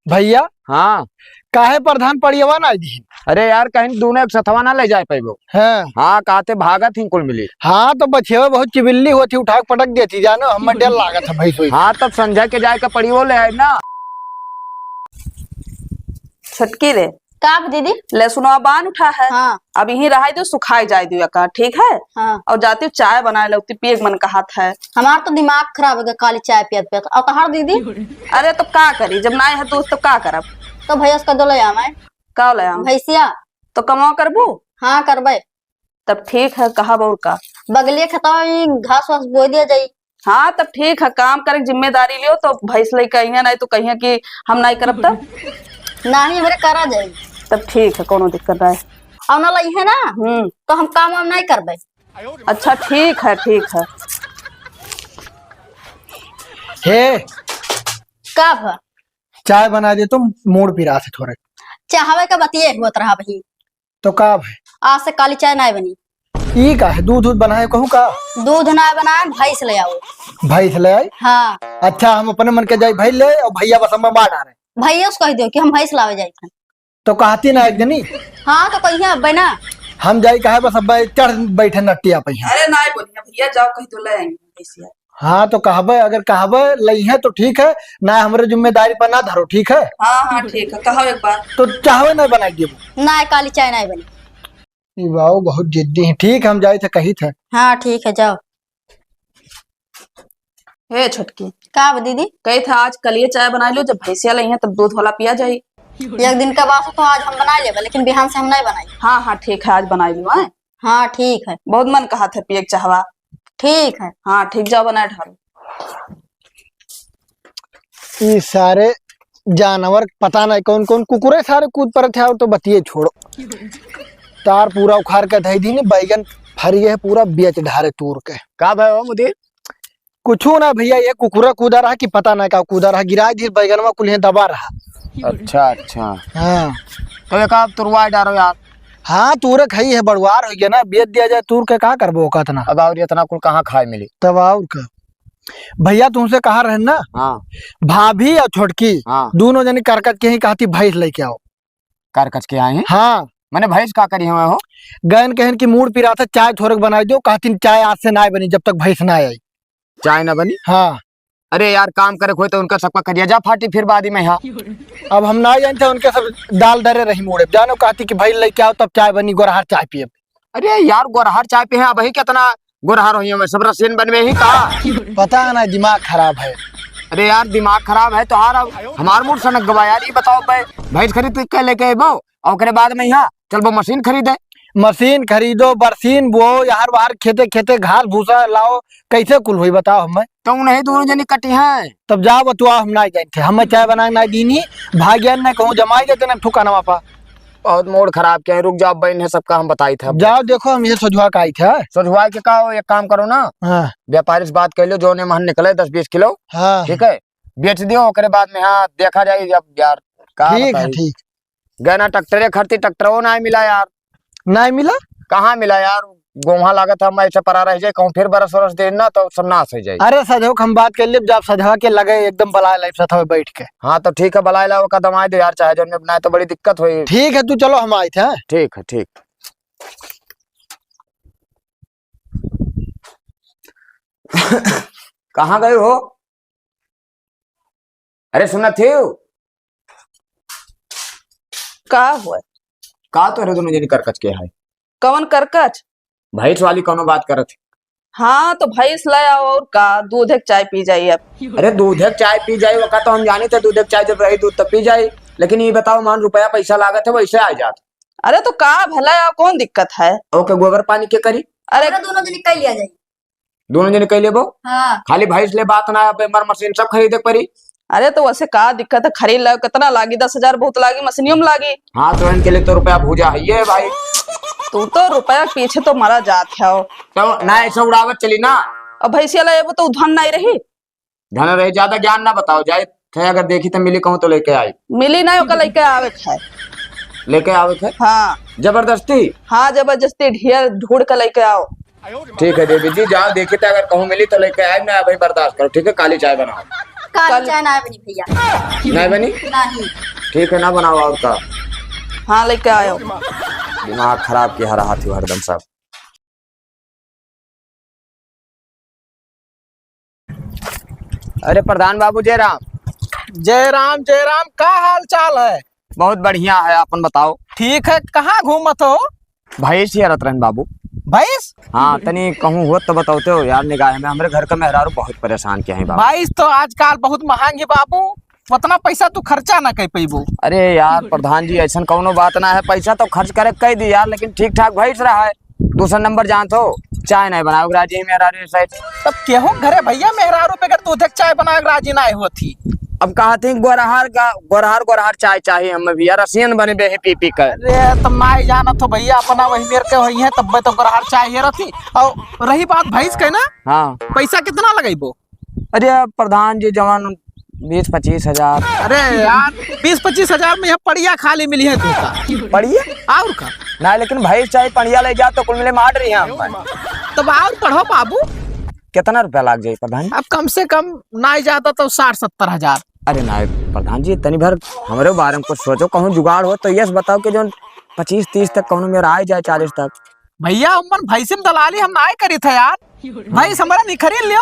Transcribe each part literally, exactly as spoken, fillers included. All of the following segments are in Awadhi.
भइया। हाँ। काहे प्रधान पड़ियवा ना दिहिन? अरे यार, कहीं दूनो एक सथवा ना ले जाए पइबो। हाँ। हाँ, कहते भागत ही कुल मिली। हाँ, तो बछियवा बहुत चिबिल्ली होती, उठा के पटक देती, जानो, हमें डर लागत है भैंस वैस। हाँ, तब संझा के जाए के पड़ियो ले आए ना। छोटकी रे। का बा दीदी? ले सुनो, बान उठा है। हाँ। अब यहीं रहाई दो, सुखाई जाए दो एका, ठीक है? हाँ। और जाती हूँ चाय बनाए लौती, पिए के मन कहत है। हमार तो दिमाग खराब हो गया काली चाय पियत पियत। और तहार दीदी? अरे तो का करी, जब नाय है दोस्त तो का करब? तो भैया उसका दो ले आवे। का ले आवे? भैंसिया। तो कमाओ करबू? हाँ करबे। तब ठीक है, कहब और का। बगलिए खेतवा में घास वास बोई दिया जाई। हाँ, तब ठीक है, काम करे के जिम्मेदारी लियो, तो भैंस लेके अइहे, नहीं तो कहिए कि हम नहीं करब तब। नहीं, हमरे करा जाई। तब ठीक है, कोनो दिक्कत नहीं। और ना लइहे ना, हम्म। तो हम काम वाम नहीं करबे। अच्छा, ठीक है, ठीक है। हे। का भा? चाय बना दे तुम, मूड पिरात है थोड़े। चाहवे का बतिये हुआ तरह भाई। तो का भाई? आज से काली चाय नाय बनी। ई का है? दूध, दूध बनाए कहू का? दूध ना बनाए, भैंस ले आओ। भैंस ले आई? हाँ। अच्छा, हम अपने मन के जाई भैंस ले, और भैया बस हमें मार डारे। भैया से कह दो कि हम भैंस लावे जाई थे। तो कहती ना एक जनी? हाँ, तो कहिए अब ना। हम जाई कहे बस अब चढ़ बैठे नटिया पे। अरे नाय बोलिए भैया, जाओ कह दो ले आएंगे भैंसिया। हाँ, तो कहबे, अगर कहबे लइहे तो ठीक है, ना हमरे जिम्मेदारी पर ना धरो, ठीक है? हाँ, हाँ, ठीक है, कहो एक बार। तो चाहवे नहीं बनाई देबो? ना, काली चाय नहीं बनी। ई बाऊ बहुत जिद्दी है। ठीक है, हम जाई थे, कही थे। हाँ, ठीक है, जाओ। हे छोटकी। का बा दीदी? कही थे आज कलिए चाय बनाई लो, जब भैंसिया लइहे तब दूध वाला पिया जाई। एक दिन का बात हो तो आज हम बनाई लेबे, लेकिन बिहान से हम नहीं बनाई। हाँ, हाँ, ठीक है, आज बनाई लो, हैं? हाँ, ठीक है। बहुत मन कहत है पिए के चाहवा। ठीक है। हाँ, ठीक, जाओ बनाए ढारो। ई सारे जानवर पता नहीं कौन कौन कुकुरे सारे कूद पड़त है, और तो बतिये छोड़ो। तार पूरा उखाड़ के धई दीनी, बैगन फरिये है पूरा बेच ढारे तूर के। का भय हो मुदीर? कुछू ना भैया, ये कुकुरा कूदा रहा कि पता ना का कूदा रहा, गिराए दिए बैगनवा कुल यहाँ दबा रहा। अच्छा, अच्छा। हाँ। तो एक आप तुरवाए डारो यार। हाँ, तूरे खाई है, बड़वार हो गया ना, बेच दिया जाए, तूर के का करबो ओका इतना? अब और इतना कुल कहाँ खाए मिली? तब और का। भैया तुमसे कहा रहे ना, हाँ। भाभी और छोटकी, हाँ। दोनों जनी करकच के ही कहती भैंस लेके आओ। करकच के आए हैं? हाँ। मैंने भैंस का करी हमें हो? गयन कहन की मूड पिरात है, चाय थोड़क बनाई दो, कहती चाय आज से ना बनी जब तक भैंस ना आई। चाय ना बनी? हाँ। अरे यार, काम करे खोए तो उनका सबका करिया जा फाटी फिर बाद में, हाँ। अब हम ना जानते, उनके सब दाल दरे रही मूड़े, जानो कहती कि भाई लेके आओ तब चाय बनी, गोरहार चाय पिए। अरे यार, गोरहार चाय पिए, अब ही कितना गोरहार होइए, सब रसीन बनवे ही का? पता ना, दिमाग खराब है। अरे यार, दिमाग खराब है तोहार, अब हमार मूड सनक गवा यार। ये बताओ भाई, भैंस खरीद के लेके अइबो, और ओकरे बाद में यहाँ चलबो मशीन खरीदे। मशीन खरीदो, बरसीन बोओ, यार बाहर खेते खेते घास भूसा लाओ, कैसे कुल हुई बताओ हमें? तो उन्हें दोनों जनी कटी हैं। तब जाओ बतुआ, हम ना जाए थे, हमें चाय बना के ना दीनी, भाग्य ने कहूँ जमाई देते ना ठुकाना पा। बहुत मूड खराब किया है, रुक जाओ, बहन है सबका हम बताई थे। जाओ देखो, हम ये सोझुआ का आई थे। सोझुआ के का हो, एक काम करो ना, हाँ। व्यापारी से बात कर लो, जो ने महन निकले दस बीस किलो, हाँ। ठीक है, बेच दियो, ओकरे बाद में हाँ देखा जाए अब यार, का ठीक है, बताई। ठीक। गए ना ट्रैक्टरे खरीदी, ट्रैक्टरो ना मिला यार। ना मिला? कहाँ मिला यार? गोम्हा लागत है, हम ऐसे परा रह जाए, कहूँ फिर बरस वरस दे ना तो सब नाश हो जाए। अरे सजो, हम बात कर लेब, जब सजवा के लगे एकदम बलाए लाइफ साथ बैठ के। हाँ तो ठीक है, बलाए लाओ का दमाए दो यार, चाहे जो ना तो बड़ी दिक्कत होई। ठीक है, तू चलो, हम आए थे, हाँ? ठीक है, ठीक। कहाँ गए हो? अरे सुनत हो? का हुआ? का तोहरे दोनों जनी करकच के है? कवन करकच? भैंस वाली कौनो बात करत है? हाँ, तो भैंस ले आओ और का, दूध एक चाय पी जाई अब। अरे दूध एक चाय पी जाई, वका तो हम जानी थे दूध एक चाय जब रही दूध तब पी जाई, लेकिन ये बताओ मान रुपया पैसा लागत है वैसे आ जात। अरे तो का भला है, कौन दिक्कत है? ओके, गोबर पानी के करी? अरे अरे दोनों जनी कई लिया जाई। दोनों जने कह लेबो। हाँ। खाली भैंस ले बात ना, अब हमार मशीन सब खरीदे के पड़ी। अरे तो वैसे का दिक्कत है, खरीद लो, कितना लागी? दस हजार बहुत लागी, मशीनियों में लागी। हाँ, तो इनके लिए तो रुपया भूजा है ये भाई। तू तो रुपया के पीछे तो मरा जात है। तो ना ऐसे उड़ावत चली ना। अब भैंसिया ले वो तो धन नहीं रही। धन रही, ज्यादा ज्ञान ना बताओ, जाए थे अगर देखी तो मिली कहूँ तो लेके आई। मिली नहीं, ओकर लेके आवे के है। लेके आवे के? हाँ। जबरदस्ती? हाँ, जबरदस्ती ढेर ढूंढ के लेके आओ। ठीक है देवी जी, जाओ देखी तो अगर कहूँ मिली तो लेके आए, ना भाई बर्दाश्त करो, ठीक है, काली चाय बनाओ। काली कल चाय ना बनी भैया। नहीं बनी? नहीं। ठीक है, ना बनाओ और का। हाँ, लेके आयो। दिमाग खराब किया रहा थी हरदम सब। अरे प्रधान बाबू, जय राम। जय राम, जय राम, का हाल चाल है? बहुत बढ़िया है, अपन बताओ। ठीक है, कहाँ घूमत हो? भैंस हेरत रहन बाबू। भैंस? हाँ, तनी कहूँ होत तो बतौते हो यार, निगाह में हमरे घर का मेहरारू बहुत परेशान किया है बाबू। भैंस तो आजकल बहुत महंग है बाबू, उतना पैसा तू खर्चा ना कर पैबो। अरे यार प्रधान जी, ऐसन कौनो बात ना है, पैसा तो खर्च करे कह दी यार, लेकिन ठीक ठाक भैंस रहा है। दूसरा नंबर जानत हो, चाय नहीं बनावे राजी मेहरारू साइड। तब केहू घरे भैया मेहरारू बगैर दूध के चाय बनावे राजी ना होती। अब कहत ही गोरहार का, गोरहार, गोरहार चाय चाहिए हमें भी यार, रसियन बने बे है पी पी कर। अरे तब ना ही जानत हो भैया, अपना वही मेर के होई है, तब तो गोरहार चाय हेरत ही। और रही बात भैंस के ना, हाँ। पैसा कितना लगैबो? अरे प्रधान जी, जवान बीस पच्चीस हजार। अरे यार, बीस पच्चीस हजार में यहाँ पड़िया खाली मिली है तू का। पड़िया? और का? ना, लेकिन भैंस चाहे पड़िया ले जा तो कुल मिले मार रही है हम। तब और पढ़ो बाबू। कितना रुपया लाग जाई प्रधान? अब कम से कम ना ही जाता तो साठ सत्तर हजार। अरे ना प्रधान जी, तनी भर हमरे बारे में कुछ सोचो, कहूँ जुगाड़ हो तो यस बताओ कि जौन पच्चीस तीस तक कहूँ मेरा आ ही जाए, चालीस तक। भैया, उमन भैंसिन दलाली हम नाय करी थे यार। भैंस हमारा नहीं खरीद लियो।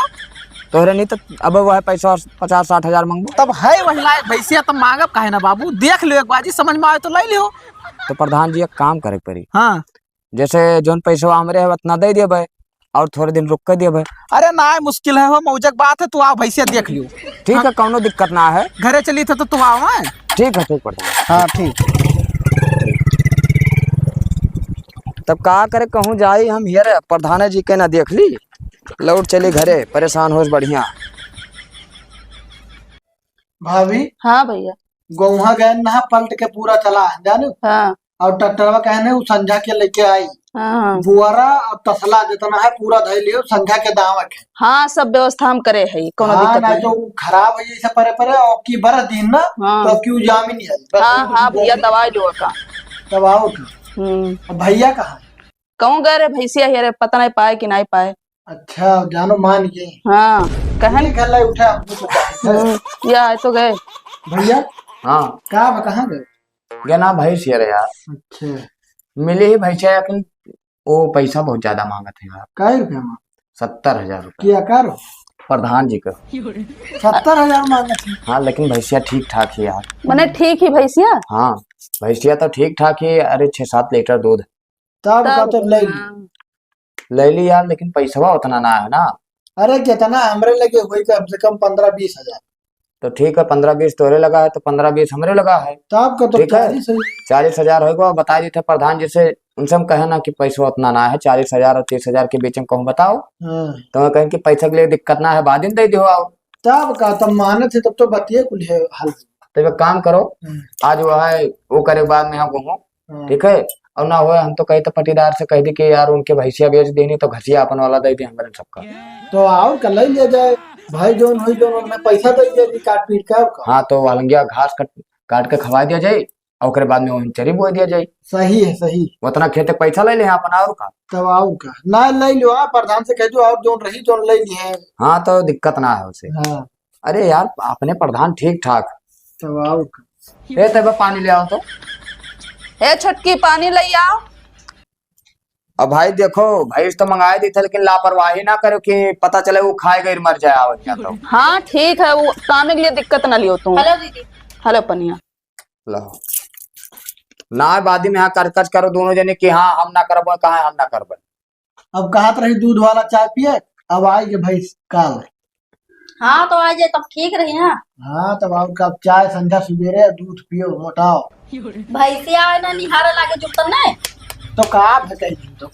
तोहरे नहीं तो अब वह पैसा पचास साठ हजार मांगबो। तब है वही लायक भैंसिया, तब मांगब काहे ना बाबू, देख लियो एक बार जी, समझ में आए तो ले लियो। तो प्रधान जी, एक काम करे के पड़ी। हाँ। जैसे जौन पैसा हमरे है उतना दे देबे और थोड़े दिन रुक के देबे। अरे ना, मुश्किल है हो, मौजक बात है, तू आओ भैंसिया देख लियो। ठीक है, कौनो दिक्कत ना है। घरे चली थे तो तू आओ, हैं? ठीक है, ठीक प्रधान। हाँ, ठीक। तब का करे, कहूँ जाई हम, हेरे प्रधान जी के ना देख ली, लौट चली घरे, परेशान होस बढ़िया। भाभी। हाँ भैया। गौहा गए ना, पलट के पूरा चला है, जानू? हाँ। और ट्रैक्टरवा कहने उ संझा के लेके आई। हाँ, हाँ। बुआरा और तसला जितना है पूरा धई लियो, संझा के दावत है। हाँ, सब व्यवस्था हम करे है, कोनो हाँ, दिक्कत ना नहीं। तो खराब है जैसे परे परे, और की बरस दिन ना, हाँ। तो अब क्यों जाम ही नहीं है, बस हाँ, हाँ भैया, दवाई लो का। तब आओ तो। हम्म। अब भैया कहाँ है? कहूँ गए रे भैंसिया, ये रे, पता नहीं पाए कि नहीं पाए। अच्छा, जानो मान गए। हाँ, कहन। ठीक है, लाई उठा, हमको तो बात है। हम्म, या आए तो गए। भैया। हाँ। का बा, कहाँ गए? गए ना भैंस ये रे यार। अच्छा। मिली ही भैंसिया, लेकिन वो पैसा बहुत ज्यादा मांगत है यार। काहे रुपया मांग? सत्तर हजार रुपया। किया कर? प्रधान जी का। सत्तर हजार मांगत है? हाँ, लेकिन भैंसिया ठीक ठाक है यार। मने ठीक ही भैंसिया? हाँ, भैंसिया तो ठीक ठाक ही, अरे छह सात लीटर दूध। तब का तब तो ले ली। हाँ। ले ली यार, लेकिन पैसवा उतना ना है ना। अरे, कितना हमरे लगे होई कम से कम पन्द्रह बीस हजार। तो ठीक है, पन्द्रह बीस तोरे लगा है, तो पन्द्रह बीस हमरे लगा है। तब का तो ठीक है। चालीस हजार। चालीस हजार होई गो, बता दी थे प्रधान जी से, उनसे हम कहे ना कि पैसवा उतना ना है, चालीस हजार और तीस हजार के बीच में कहूँ बताओ। हाँ। तो मैं कहें कि पैसा के लिए दिक्कत ना है, बाद में दे दो आओ। तब का, तब मानत है, तब तो बतिये कुल है हल। तब एक काम करो, हम्म। आज वो है, वो करे बाद में यहाँ घूमो, हाँ। ठीक है? और ना होए, हम तो कही तो पटीदार से कह दी कि यार उनके भैंसिया बेच देनी तो घसिया अपन वाला दे दे हमरे सबका। तो और का ले लिया जाए, भाई जौन होई जौन उनमें पैसा दे दिया जी काट पीट के और का। हाँ, तो वालंगिया घास कट, काट के खवा दिया जाए और ओकरे बाद में वहीं चरी बोए दिया जाए। सही है, सही। उतना खेत के पैसा ले ले अपन और का। तब और का। ना ले लियो, हाँ, प्रधान से कह दो और जौन रही जौन ले लिए। हाँ, तो दिक्कत ना है उसे। हाँ। अरे यार, अपने प्रधान ठीक ठाक। तब और का। ए, तब पानी ले आओ तो। ए छोटकी, पानी ले आओ। अब भाई देखो, भैंस तो मंगाए दी थे, लेकिन लापरवाही ना करो कि पता चले वो खाए गई मर जाए आवत या तो। हाँ ठीक है, वो काम के लिए दिक्कत ना लियो तुम। हेलो दीदी। हेलो पनिया। लो। ना बादी में हाँ कच कच करो दोनों जने कि हाँ हम ना करबो, कहाँ हम ना करबो। अब कहत रही दूध वाला चाय पिए, अब आई के भैंस काल। हाँ, तो आ जाए तब ठीक रही ना। हाँ, तब और का, चाय संझा सुबेरे दूध पियो, मोटाओ। भैंसिया आवे ना, निहारे लागे जुटल नहीं। तो का भकाई दिन तो।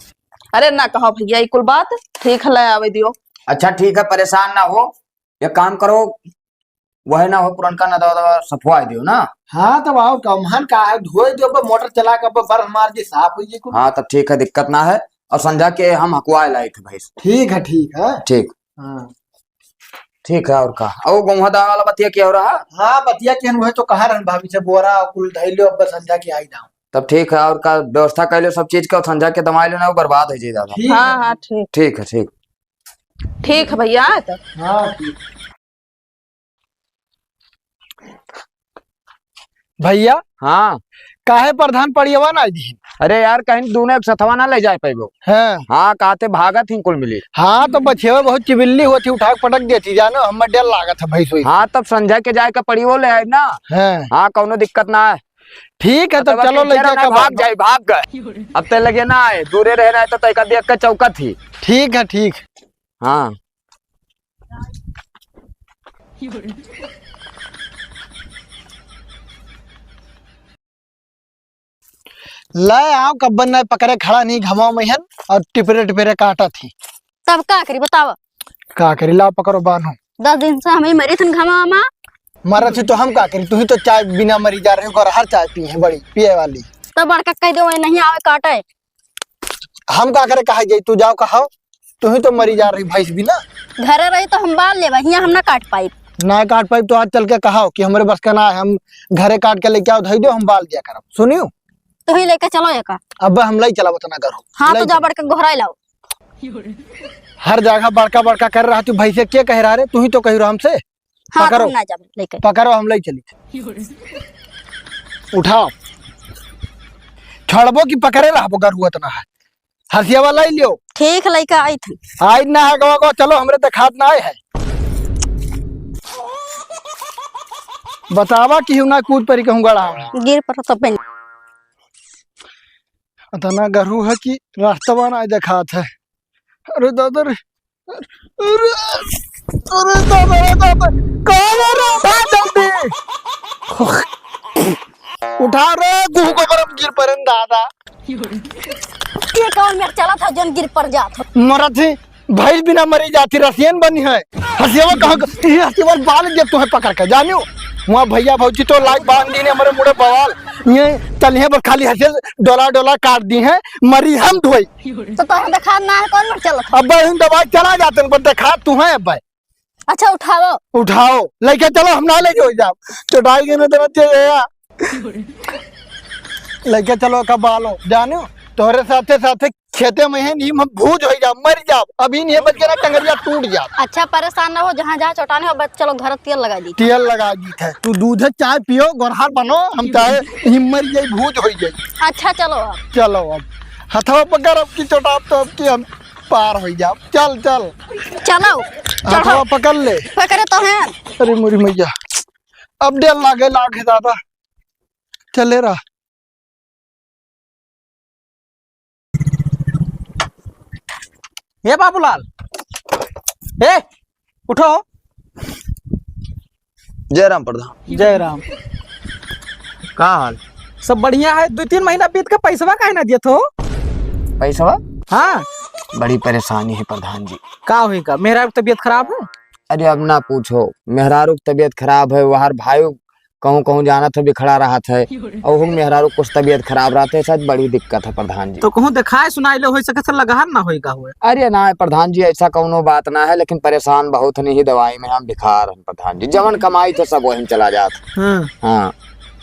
अरे ना कहो भैया, ई कुल बात ठीक है, ले आवे दियो। अच्छा ठीक है, परेशान ना हो, एक काम करो, वह ना हो पुरनका ना दवा, दवा सफवा दियो ना। हाँ, तब और का, उम्हन का है, धोए दियो, अब मोटर चला के अब बर्फ मार के साफ हो जाए कुल। हाँ, तब ठीक है, दिक्कत ना है। और संझा के हम हकवाए लाए थे भैंस। ठीक है, ठीक है। ठीक। हाँ। ठीक है, और का? और गौहा दाल वाला बतिया क्या हो रहा? हाँ, बतिया के वह तो कहा रहन भाभी से बोरा कुल धई लो, अब संझा के आई दाम। तब ठीक है, और का व्यवस्था कर लो सब चीज का, संझा के दवाई लेना, वो बर्बाद हो जाए ज्यादा। ठीक हाँ, है। हाँ, ठीक। ठीक है, ठीक। ठीक है भैया, आए तो। हाँ, ठीक। भइया। हाँ। काहे प्रधान पड़ियवा ना दी? अरे यार, कहीं दूनो एक सथवा ना ले जाए पइबो। हाँ। हाँ, कहते भागत ही कुल मिली। हाँ, तो बछियवा बहुत चिबिल्ली होती, उठा के पटक देती, जानो, हमें डर लागत है भैंस वैस। हाँ, तब संझा के जाए के पड़ियो ले आए ना। हाँ। हाँ, कौनो दिक्कत ना है। ठीक है, तब तब चलो, लइका ना, का भाग बाप। जाए, भाग गए। अब ते लगे ना आए, दूरे रहे ना आए, तो तैका देख के चौकत ही। ठीक है, ठीक। हाँ। ले आओ, कब्बन नहीं पकड़े, खड़ा नहीं घमाओ महिन, और टिपरे टिपरे काटत ही। तब का करी बतावा? का करी, लाओ पकड़ो, बांधो। दस दिन से हमें मरी थन घमावा मा। मरत ही तो हम का करी, तू ही तो चाय बिना मरी जा रही हो, गोरहर चाय पी है बड़ी पिए वाली। तो बड़का कह दे, वही नहीं आवे काटे। हम का करे कहा जाई, तू जाओ कहाओ, तू ही तो मरी जा रही भैंस भी ना। घरे रही तो हम बाल लेबा, हियां हम ना काट पाइब। ना काट पाइब तो आज चल के कहाओ कि हमरे बस का ना है, हम घरे काट के लेके आओ, धई दो, हम बाल दिया करब। सुनियो? तू ही लेके चलो एका। अब हम लाई चलाओ उतना करो। हाँ, लाई तो जा चलो। बढ़ के गोहराई लाओ। हर जगह बड़का बड़का कर रहा तू, भैंसे के कह रहा रे, तू ही तो कह रहा हमसे। हाँ, पकड़ो। तो हम ना जाब लेके। पकड़ो, हम ले चली। उठाओ। छोड़बो कि पकड़े रहबो, गरुआ इतना है। हसियावा लाई लियो। ठीक, लइका आई थी। आई ना है, गवा, गवा, चलो, हमरे देखात ना आए है। बतावा कि हूँ ना कूद परी कहूँ गड़ा। गिर पर तो पेन। इतना गरू है कि रास्ता ना देखात है। अरे दादा रे, अरे, अरे दादा रे दादा, कहाँ रे, उठा जल्दी। उठा रे, गुह को गरम गिर परन दादा। ये कौन मेर चला था, जन गिर पर जात हो? मरत ही, भैंस बिना मरी जाती, रसियन बनी है। हसियावा कहाँ क-, ये हसियावा बाल दे तुम्हें पकड़ के, जानियो? वहाँ भैया भौजी तो लाइक बांध दी ने, हमारे मुड़े बवाल। ये तलिए पर खाली हंसे, डोला डोला काट दी है, मरी हम धोई। तो तोहरा देखा ना है, कौन मर चलत है? अब इन दवाई चला जाते हैं, पर देखा तू है अब। अच्छा, उठाओ। उठाओ, लेके चलो, हम ना लेके हो जाओ। चटाई के ना देना चाहिए यार। लेके चलो, कब आलो, जानो, तोहरे साथे साथे खेते में है, नीम हम भूज हो जाओ, मर जाओ। अभी नहीं बच के ना, टंगरिया टूट जाओ। अच्छा, परेशान ना हो, जहाँ जहाँ चटाने हो, बस चलो, घर तेल लगा दी। तेल लगा दी थे, तू दूध चाय पियो, गोरहार बनो, हम चाहे हिम मर जाई, भूज हो जाई। अच्छा, चलो अब। चलो अब, हथवा पकड़ अब की चोटाप तो अब की हम पार हो जाओ। चल, चल। चलो, हथवा चढ़ो। पकड़ ले। पकड़े तो हैं। अरे मोरी मैया, अब डेर लागे, लागे दादा। चले रहा। ए बाबूलाल, ए, उठो। जय राम प्रधान। जय राम। का हाल? सब बढ़िया है। दो तीन महीना बीत के पैसवा काहे ना दियत हो? पैसवा? हाँ। बड़ी परेशानी है प्रधान जी। का होई का? मेहरारू की तबीयत खराब है? अरे अब ना पूछो, मेहरारू की तबीयत खराब है, वहार भाई कहूँ कहूँ जानत है, बिखड़ा रहत है, और हम मेहरारू कुछ तबीयत खराब रहत है, शायद बड़ी दिक्कत है प्रधान जी। तो कहूँ देखाए सुनाए लो, हो सके से लगहर ना होई का हुए। अरे ना प्रधान जी, ऐसा कौनो बात ना है, लेकिन परेशान बहुत नहीं, दवाई में हम भिखार हैं प्रधान जी, जवन कमाई थे सब वही में चला जात। हाँ। हाँ।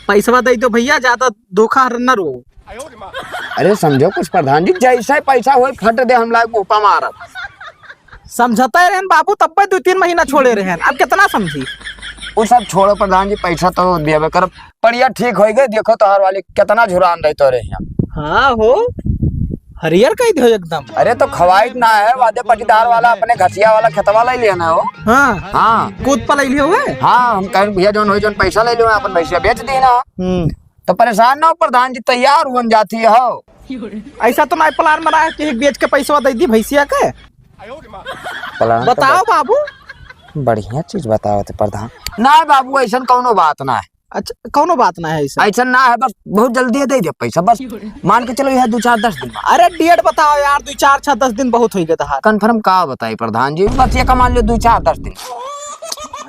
पैसवा दे दो भैया, ज्यादा धोखा न रो। अरे समझो कुछ प्रधान जी, जैसे पैसा होई फट दे हम लाग मुँह पा मारब। समझते रहन बाबू, तब पे दो तीन महीना छोड़े रहन, अब कितना समझी? वो सब छोड़ो प्रधान जी, पैसा तो देबे करब। पड़िया ठीक होई गए, देखो तोहर वाली कितना झुरान रही तोरे यहाँ। हाँ हो, हरियर कह दे एकदम। अरे तो खवाई ना है, वादे पटीदार वाला अपने घसिया वाला खेतवा ले लिया ना हो। हाँ। हाँ। कूद पर ले लियो है? हाँ, हम कहें भैया जौन होई जौन पैसा ले लियो, अपन भैंसिया बेच दी ना। हम्म। तो परेशान ना हो प्रधान जी, तैयार हुन जाती हो। ऐसा तो ना प्लान बना है कि एक बेच के पैसवा दे दी भैंसिया के। प्लान तो बताओ बा-, बाबू। बढ़िया चीज बताओ थे प्रधान। ना बाबू, ऐसा कौनो बात ना है। अच्छा, कौनो बात ना है ऐसा। ऐसा ना है, बस बहुत जल्दी दे दे पैसा, बस मान के चलो यह दो चार दस दिन में। अरे डेट बताओ यार, दो चार छह दस दिन बहुत हो गए तहार। Confirm का बताई प्रधान जी, बस ये का मान लो दो चार दस दिन।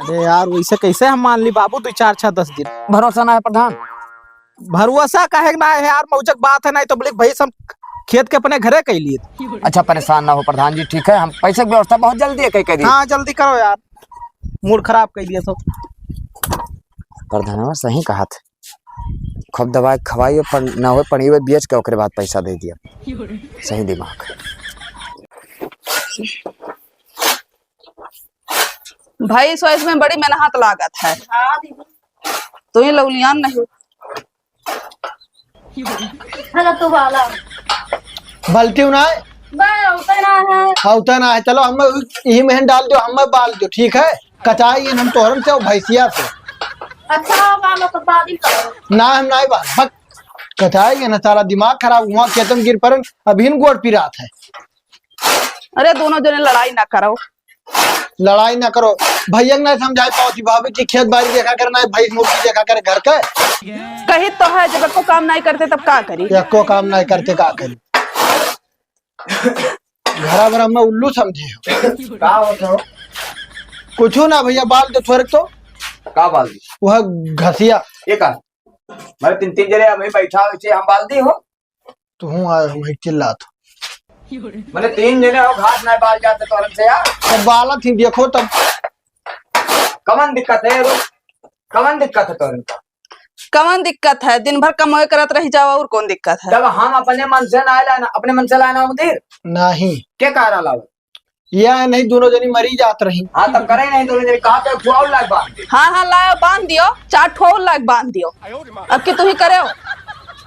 अरे यार, वैसे कैसे हम मान ली बाबू, दो चार छह दस दिन? भरोसा ना है प्रधान। भरोसा काहे ना है यार, मौजक बात है, नहीं तो बोले भाई हम खेत के अपने घरे कह लिए। अच्छा, परेशान ना हो प्रधान जी, ठीक है, हम पैसे की व्यवस्था बहुत जल्दी है, कह, कह दी। हाँ, जल्दी करो यार, मूड खराब कर दिया तो। प्रधानवा सही कहा थे, खूब दवाई खवाई, पर ना हो पड़ी हुए बेच के ओकरे बाद पैसा दे दिया। सही दिमाग। भाई, सो इसमें बड़ी मेहनत लागत है। हाँ दीदी। तू ही लौलियान नहीं। हेलो, तू बाला। बल्टी ना है? बा, होता ना है। हाँ, होता ना है। चलो, हम यही में डाल दो, हम में बाल दो, ठीक है? कटाई हम तोहरन से और भैंसिया से। अच्छा, बालो तो बादी करो। ना, हम ना बाल, बक। कटाई ना, सारा दिमाग खराब हुआ, खेतन गिर परन, अभी गोड़ पिरात है। अरे, दोनों जने लड़ाई ना करो। लड़ाई ना करो। भैया के ना समझाई पावत ही, भाभी जी खेत बारी देखा करे, ना भैंस मुर्गी देखा करे घर के। कही तो है, जब एको काम नहीं करते तब का करी? एको काम नहीं करते का करी? घरा भरा में उल्लू समझे हो। का होत हो? कुछ ना भैया, बाल तो थोड़े तो। का बाल दी? वह घसिया। ये का? मैं तीन तीन जने अभी बैठा हो, इसे हम बाल दी हो? तू हूँ आए हो भाई, चिल्लात हो। मने तीन जने हो, घास नहीं बाल जाते तोरन से यार। तो बालत ही देखो तब। कवन दिक्कत है रे? कवन दिक्कत है तोरन का? कवन दिक्कत है? दिन भर कमाई करत रह जाओ, और कौन दिक्कत है? जब हम अपने मन से ना लाए ना, अपने मन से लाए ना उधर। नहीं। के कह रहा लाओ? या नहीं, दोनों जनी मरी जात रही। हाँ, तब करे नहीं दोनों जनी, कहा तो एक ठो और लाग बांध दे। हाँ, हाँ, लाओ, बांध दियो, चार ठो और लाग बांध दियो। अब की तू ही करे हो?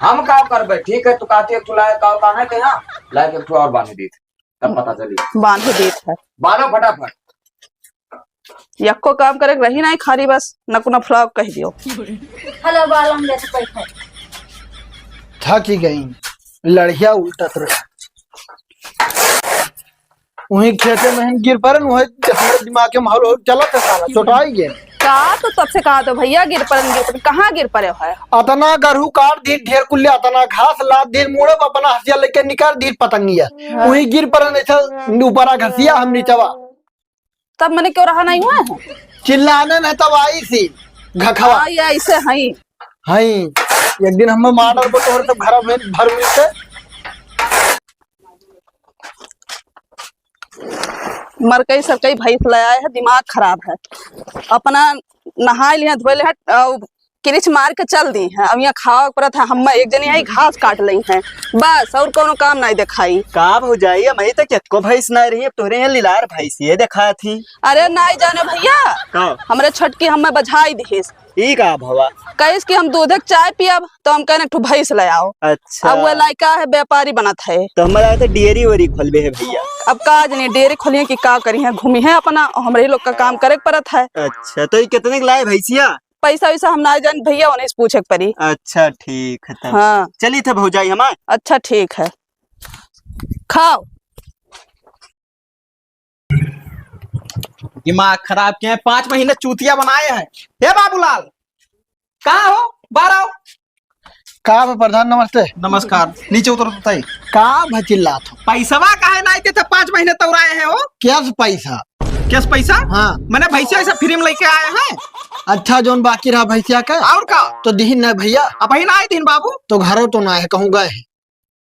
हम का करबे? ठीक है, तू कहती एक ठो लाए, का, कहाँ है, कहाँ? लाए के एक ठो और बांध दी, तब पता चली। बांध देत है। बांधो फटाफट। यक्को काम करे के रही नहीं, खाली बस नकुना फुलाव कह दियो। हेलो, बालम जैसे पैसा। थक ही गई, लड़िया उल्टत रहे। वहीं खेते में हम गिर पड़न, वही हमारे दिमाग के माहौल हो चलत है साला, चोटाई गए। का तो तब से कहा तो भैया गिर पड़न, गिर पड़न, कहाँ गिर पड़े हो? अतना गरहू काट दी, ढेर कुल्ले, अतना घास लाद दी, मुड़े में अपना हंसिया लेके निकाल दी पतंगिया। हाँ। वहीं गिर पड़न, ऐसा ऊपरा घसिया, हम नीचवा। तब मने क्यों रहा नहीं हुआ है? चिल्लाने न तब आई सी घखवा। हाँ, ये ऐसे हई। हई। एक दिन हमें मार डाल तोहर सब घर में भर मिलते। मरकई सरकई भैंस ले आए है, दिमाग खराब है। अपना नहाए लिहे, धोए लिहे, अउ किरिच मार के चल दी हैं। अब यहाँ खावा के परत है, हम एक जनी आई घास काट लई हैं, बस और कोनो काम नहीं देखाई। का भौजाई, हम अभी तक एको भैंस नहीं रही, अब तोहरे यहाँ लिलार भैंस ये देखा थी। अरे नहीं जाने भैया, का? हमरे छोटकी हमें बझाई दिहिस। ई का भवा? कहिस कि हम दूधे के चाय पियब, तो हम कहने एक ठो भैंस ले आओ। अच्छा। अब वह लायका है, व्यापारी बनत है। तो हमारा तो डेयरी वेरी खोलबे है भैया। अब का जानी डेयरी खोलिए कि का करी है, घूमी है अपना, हमरे ही लोग का काम करे के परत है। अच्छा, तो ये कितने के लाए भैंसिया? पैसा वैसा हम ना जान भैया, उन्हें से पूछे के पड़ी। अच्छा, ठीक है तब। हाँ। चली थे भौजाई हमार। अच्छा, ठीक है, खाओ। दिमाग खराब किए हैं, पाँच महीने चूतिया बनाए हैं। हे बाबूलाल, कहाँ हो? बाहर आओ। का बा प्रधान, नमस्ते। नमस्कार, नीचे उतरो तो सही। का भचिल्लात हो? पैसवा काहे ना आते थे, पाँच महीने तौराए हैं हो? कैस पैसा? कैस पैसा? हाँ। मैंने भैंसिया ऐसे फ्री में लेके आए हैं। अच्छा, जोन बाकी रहा भैंसिया का? और का? तो दिहिन ना भैया। अब ही ना आए दिन बाबू। तो घरों तो ना है, कहूँ गए हैं।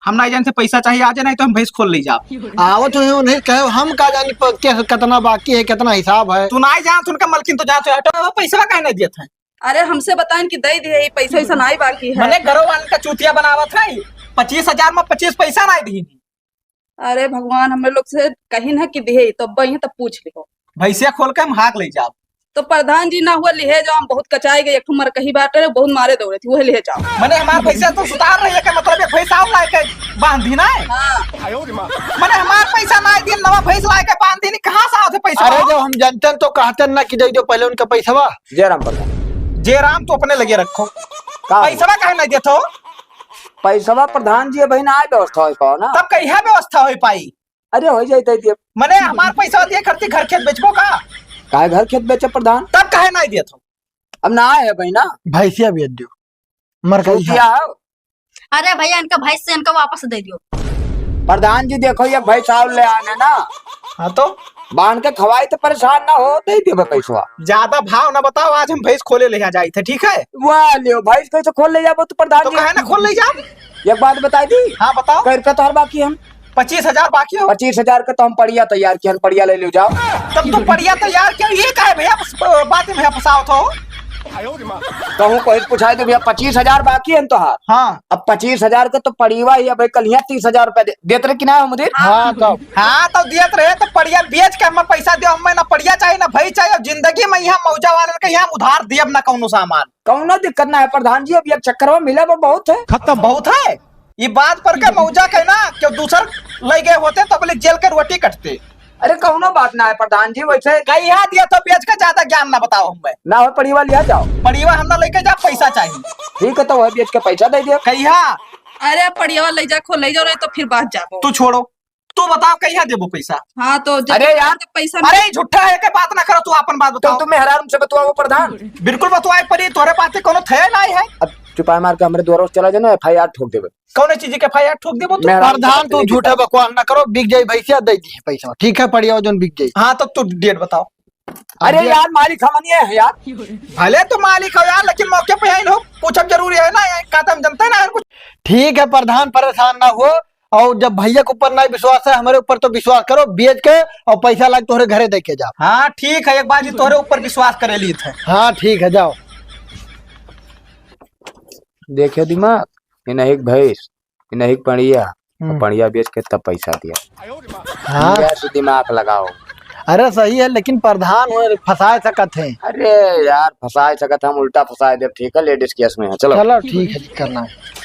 हम नाई जान से पैसा चाहिए आज, नहीं तो हम भैंस खोल ले जाब। आवत हुए उन्हें कहे, हम का जानी प-, के, कितना बाकी है, कितना हिसाब है। तू नाई जान, उनका मलकिन तो जान से हटो, वो पैसा काहे नहीं देत है? अरे हमसे बताइन कि दे दिए, ये पैसा वैसा नाई बाकी है। मने घरों वाले का चूतिया बनावत है, पच्चीस हजार में पच्चीस पैसा नाई दी। अरे भगवान, हमरे लोग से कहीं ना कि दिए, तो अब वहीं तब पूछ लिहो। भैंसिया खोल के हम हाँक ले जाब। तो प्रधान जी ना हुआ लिहे जाओ, हम बहुत कचाई गए, एक ठो मरकही बाटे, बहुत मारे दौड़े थी, वही लिहे जाओ। मने हमार भैंसिया तो सुधार रही है, का मतलब है भैंस और लाए के बांध दी ना है? हाँ। मने हमार पैसा ना दिए, नवा भैंस लाए के बांध दी, कहाँ से आवत है पैसा? अरे जब हम जानते हैं तो कहते ना कि दे दो पहले उनका पैसवा। जय राम प्रधान। जय राम तो अपने लगे रखो। का? पैसवा काहे नहीं देत हो? पैसवा प्रधान जी अभी ना आए व्यवस्था हो पाओ ना। तब कहिया व्यवस्था हो पाई? अरे, हो जाई, दे दिए। मने हमार पैसा दिए करती घर खेत बेचबो का? काहे घर खेत बेचे प्रधान? तब काहे नाई दिए तू? अब ना आए है भाई ना। भैंसिया बेच दियो। मर गई है। दिया हो। अरे भैया, इनका भैंस से इनका वापस दे दियो। प्रधान जी, देखो, ये भैंस और ले आने ना। हाँ तो? बांध के खवाई तो परेशान ना हो, दे देबे पैसवा। ज्यादा भाव ना बताओ, आज हम भैंस खोले ले जाई थे, ठीक है? वाह, लियो, भैंस कैसे खोल ले जाबो तू प्रधान तो जी? काहे ना खोल ले जाब? एक बात बताई दी। हाँ, बताओ। कै रुपया तोहर बाकी हम? पच्चीस हजार बाकी हो। पच्चीस हजार के तो हम पड़िया तैयार किया, पड़िया ले लियो जाओ। तब तो पड़िया तैयार किया, ये काहे भैया बस, बात में भैया फंसावत हो? कहूँ कोई पूछाए तो भैया, पच्चीस हजार बाकी है तोहार। हाँ। अब पच्चीस हजार के तो पड़ीवा ही, अब कल यहाँ तीस हजार रुपया दे, देत रहे कि ना मुदीर? हाँ, तो। हाँ, तो दियत रहे तो पड़िया बेच के हमें पैसा दियो, हमें ना पड़िया चाहिए, ना भई चाहिए। अब जिंदगी में यहाँ मौजा वालन के यहाँ उधार दियब ना कौनो सामान। कौनो दिक्कत ना है प्रधान जी, अब एक चक्कर में मिले वो बहुत है। खत्म। बहुत है। ये बात पर के मौजा के ना, क्यों दूसर ले गए होते तो बोले जेल के रोटी कटते। अरे कौनो बात ना है प्रधान जी, वैसे कहिया दिया तो बेच के ज्यादा ज्ञान ना बताओ हमें। ना हो पड़ीवा लिया जाओ। पड़ीवा हम ना लेके जा, पैसा चाहिए। ठीक है, तो वह बेच के पैसा दे दियो। कहिया? अरे पड़ीवा ले जा, खो ले जाओ, नहीं तो फिर बात जाबो। तू छोड़ो, तू बताओ कहिया देबो पैसा? हाँ तो जब अरे यार, तो पैसा अरे झूठा है के बात ना करो, तू अपन बात तो बताओ। तुम मेहरारू से बतवाओ प्रधान। बिल्कुल बतवाए पड़ी, तोरे बातें कोनो थे ना है। अब चुपाई मार के हमरे द्वारा चला जाना, एफ आई आर ठोक देबे। कौन चीज के एफ आई आर ठोक देबो तू? मेहरारू प्रधान, से तू लेके झूठा जा। बकवास ना करो, बिक जाई भैंसिया, दे दी पैसा, ठीक है, पड़िया वजन बिक जाई। हाँ, तो तू डेट बताओ। अरे अब यार, मालिक हमनिए है यार। भले तू मालिक हो यार, लेकिन मौके पे आइन हो, पूछब जरूरी है ना, का तुम जनते ना है कुछ। ठीक है प्रधान, परेशान ना हो, और जब भैया के ऊपर नहीं विश्वास है, हमारे ऊपर तो विश्वास करो, बेच के और पैसा लाके तोहरे घरे दे के जाओ। हाँ ठीक है, एक बार जी तोहरे ऊपर विश्वास करे ली थे। हाँ ठीक है, जाओ। देखियो दिमाग, ये नहीं एक भैंस, ये नहीं एक पड़िया, हम्म। पड़िया बेच के तब पैसा दिया। हाँ। बढ़िया से दिमाग लगाओ। अरे सही है, लेकिन प्रधान हो, फंसा सकत है। अरे यार, फंसा सकत हम, उल्टा फंसा दे। ठीक है, लेडीज केस में है, चलो। चलो ठीक है, करना है।